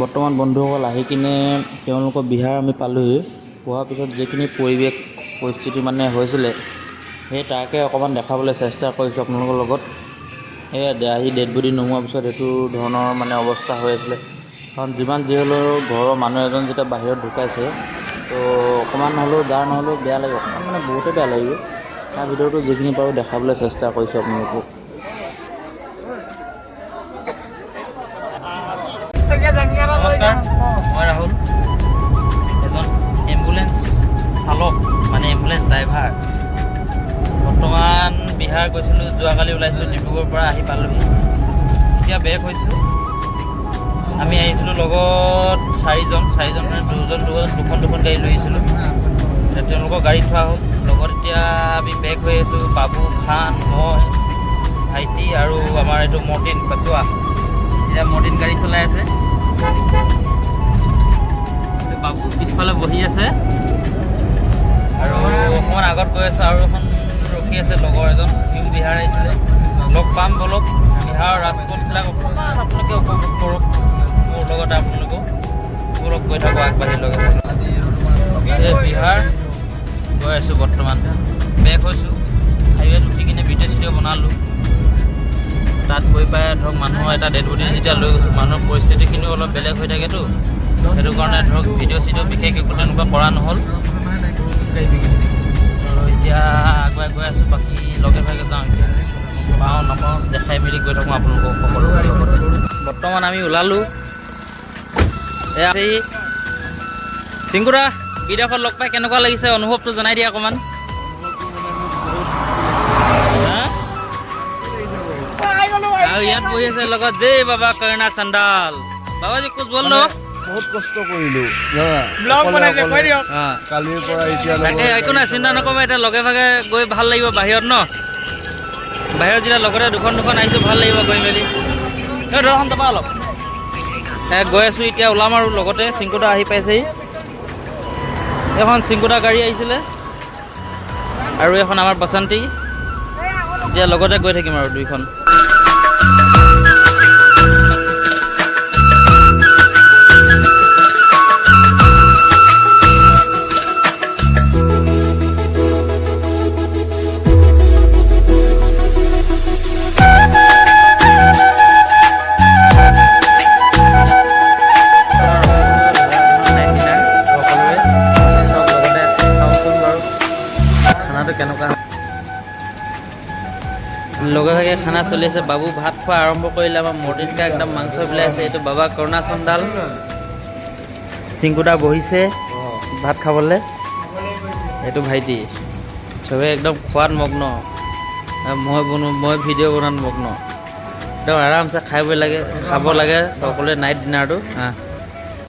বৰ্তমান বন্ধুসকল, আহি কিনে তেওঁলোকৰ বিহাৰ আমি পালোহি। পোৱাৰ পিছত যিখিনি পৰিৱেশ পৰিস্থিতি মানে হৈছিলে, সেই তাকে অকণমান দেখাবলৈ চেষ্টা কৰিছোঁ আপোনালোকৰ লগত। সেয়া আহি ডেড বডি নমোৱাৰ পিছত সেইটো ধৰণৰ মানে অৱস্থা হৈ আছিলে। কাৰণ যিমান যি হ'লেও ঘৰৰ মানুহ এজন যেতিয়া বাহিৰত ঢুকাইছে, তো অকণমান হ'লেও যাৰ নহ'লেও বেয়া লাগিব, অকণমান মানে বহুতে বেয়া লাগিব। তাৰ ভিতৰতো যিখিনি পাৰোঁ দেখাবলৈ চেষ্টা কৰিছোঁ আপোনালোকক। নমস্কাৰ, মই ৰাহুল, এজন এম্বুলেঞ্চ চালক, মানে এম্বুলেঞ্চ ড্ৰাইভাৰ। বৰ্তমান বিহাৰ গৈছিলোঁ, যোৱাকালি ওলাইছিলোঁ ডিব্ৰুগড়ৰ পৰা, আহি পালোহি। এতিয়া বেক হৈছোঁ। আমি আহিছিলোঁ লগত চাৰিজন, চাৰিজন মানে দুজন দুজন, দুখন দুখন গাড়ী লৈ আহিছিলোঁ। এতিয়া তেওঁলোকৰ গাড়ী থোৱা হ'ল লগত। এতিয়া আমি বেক হৈ আছোঁ, বাবু খান, মই, ভাইটি আৰু আমাৰ এইটো মৰ্টিন কচুৱা। এতিয়া মৰ্টিন গাড়ী চলাই আছে, বাবু পিছফালে বহি আছে আৰু অকণমান আগত গৈ আছোঁ। আৰু এখন ৰখি আছে লগৰ এজন, সিও বিহাৰ আহিছিলে, লগ পাম। ব'লক, বিহাৰৰ ৰাজপথবিলাক অকণমান আপোনালোকে উপভোগ কৰক মোৰ লগতে আপোনালোকেও। ব'লক, গৈ থাকোঁ আগবাঢ়ি লগে লগে। বিহাৰ গৈ আছোঁ বৰ্তমান, বেক হৈছোঁ। হাইৱেত উঠি কিনে ভিডিঅ' চিডিঅ' বনালোঁ। তাত গৈ পাই ধৰক মানুহৰ এটা ডেড বডি যেতিয়া লৈ গৈছোঁ, মানুহৰ পৰিস্থিতিখিনিও অলপ বেলেগ হৈ থাকেতো, সেইটো কাৰণে ধৰক ভিডিঅ' চিডিঅ' বিশেষ একো তেনেকুৱা কৰা নহ'ল। এতিয়া আগুৱাই গৈ আছোঁ, বাকী লগে ভাগে যাওঁ। এতিয়া পাওঁ নাপাওঁ দেখাই মেলি গৈ থাকোঁ আপোনালোকক সকলোৰে লগতে। বৰ্তমান আমি ওলালোঁ। এয়া চিংকুৰা, বিদেশত লগ পাই কেনেকুৱা লাগিছে, অনুভৱটো জনাই দিয়া অকণমান। হা? আৰু ইয়াত বহি আছে লগত যে বাবা কৰুণা চন্দাল। বাবাজি, कुछ बोल लो। বহুত কষ্ট কৰিলো জানা। ব্লগ অকলে বনাইছে, অকলে। কৈ দিয়ক। কালিৰ পৰা এতিয়া। তাকে, একো নাই, চিন্তা নকৰিবা। এতিয়া লগে ভাগে গৈ ভাল লাগিব বাহিৰত ন? বাহিৰত যেতিয়া লগতে দুখন দুখন আহিছোঁ, ভাল লাগিব গৈ মেলি। এই ৰহন তাৰপা অলপ গৈ আছোঁ। এতিয়া ওলাম আৰু লগতে চিংকুদা আহি পাইছেহি। এখন চিংকুদা গাড়ী আহিছিলে আৰু এখন আমাৰ বসন্তী। এতিয়া লগতে গৈ থাকিম আৰু দুইখন। সকলোৱে চব লগতে আছে। চাওকচোন বাৰু খানাটো কেনেকুৱা। লগে ভাগে খানা চলি আছে। বাবু ভাত খোৱা আৰম্ভ কৰিলে। আমাৰ মৰ্টিনকা একদম মাংস বিলাই আছে। এইটো বাবা কৰুণা চন্দাল, চিংকুদা বহিছে ভাত খাবলৈ, এইটো ভাইটি। চবে একদম খোৱাত মগ্ন আৰু মই বনো মই ভিডিঅ' বনোৱাত মগ্ন। একদম আৰামছে খাই বৈ লাগে, খাব লাগে সকলোৱে নাইট ডিনাৰটো।